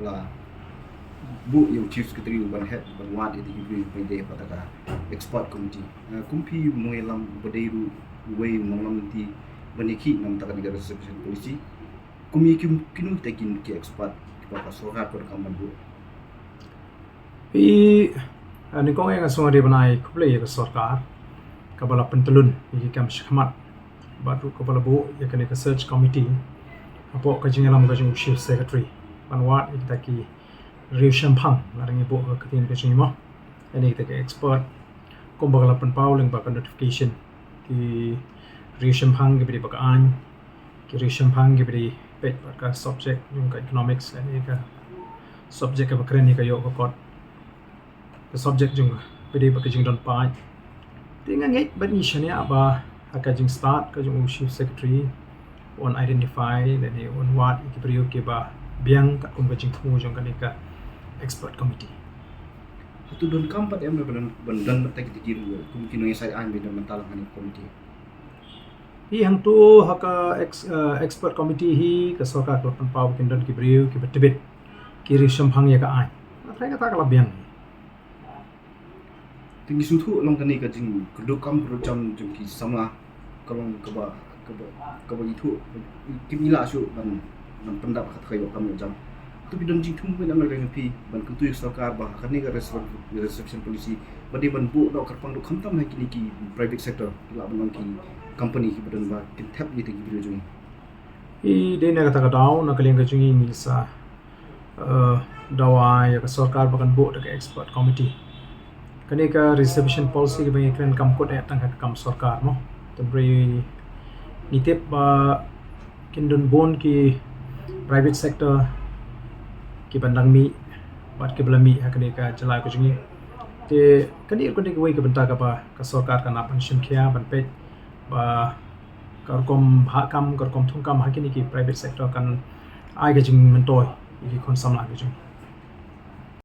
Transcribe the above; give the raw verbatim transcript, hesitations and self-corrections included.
la buh ïa u Chief Secretary ban head ban wad ïa ki briew ba dei ha kata ka expert committee. Kum phi u nongïalam ba dei ruh uwei u nongïalam lynti ban ïakhih na bynta kane ka reservation policy, kum ïa kino kita ki expert kiba ka sorkar ka donkam ban buh? Phi, nyngkong eh nga sngewbha ban ai khublei ïa ka sorkar kaba la pyntlun ïa ki kam shakhmat bad ruh kaba la buh ïa kane ka search committee hapoh ka jingïalam ka jong u Chief Secretary ban wad ïa kita ki riew shemphang, la dang ïa buh ka ktien ka jong i mo, ïa kita ki expert kumba ka la pynpaw lyngba ka notification, ki riew shemphang kiba dei ba ka aiñ, ki riew shemphang kiba dei peit bad ka subject jong ka economics lane ka subject kaba kren ïa ka ïoh ka kot, ka subject jong ba dei ba ka jingdon paid. Te nga ngeit bad ngi shaniah ba ha ka jingstad ka jong u Chief Secretary un identify lane un wad ïa ki briew kiba biang katkum ka jingthmu jong kane ka expert committee. Hato donkam pat em ban don, ban don pat kita ki briew kum ki nongïasaid aiñ ba don bynta lang ha kane ka committee? Phi, hangto ha ka ex-, eh, expert committee hi ka sorkar ka la pynpaw ba kin don ki briew kiba tbit ki riew shemphang ïa ka aiñ. Nga tharai kata ka la biang. Te ngi sngewthuh long kane ka jingkyrduh kam kyrduh jam jong ki samla ka long kaba, kaba, kaba ithuh kim ïa lah shuh ban, ban pyndap ha kata ka ïoh kam ïoh jam. Hato phi don jingthmu ban ïa phi ban kyntu ïa ka sorkar ba ha kane ka reserv-, reservation policy ba dei ban buh doh kyrpang ruh khamtam ha kine ki private sector, ki lah ban long ki company kiba don ba kin thep ïa kita ki briew jong ngi? Ïa, dei na kata ka daw na ka liang ka jong ngi ngi sa, eh, dawa ïa ka sorkar ba kan buh da ka expert committee. Kane ka reservation policy kaba ngi kren kam kut eh tang ha ka kam sorkar mo. Te hynrei ngi tip ba kin don bun ki private sector kiban dang mih bad kiba la mih ha kane ka jylla ka jong ngi. Te kane ruh ka dei kawei ka bynta kaba ka sorkar kan nang ban shim khia ban peit ba ka rukom bhah kam, ka rukom thung kam ha kine ki private sector kan ai ka jingmyntoi ïa ki khun samla ka jong ngi.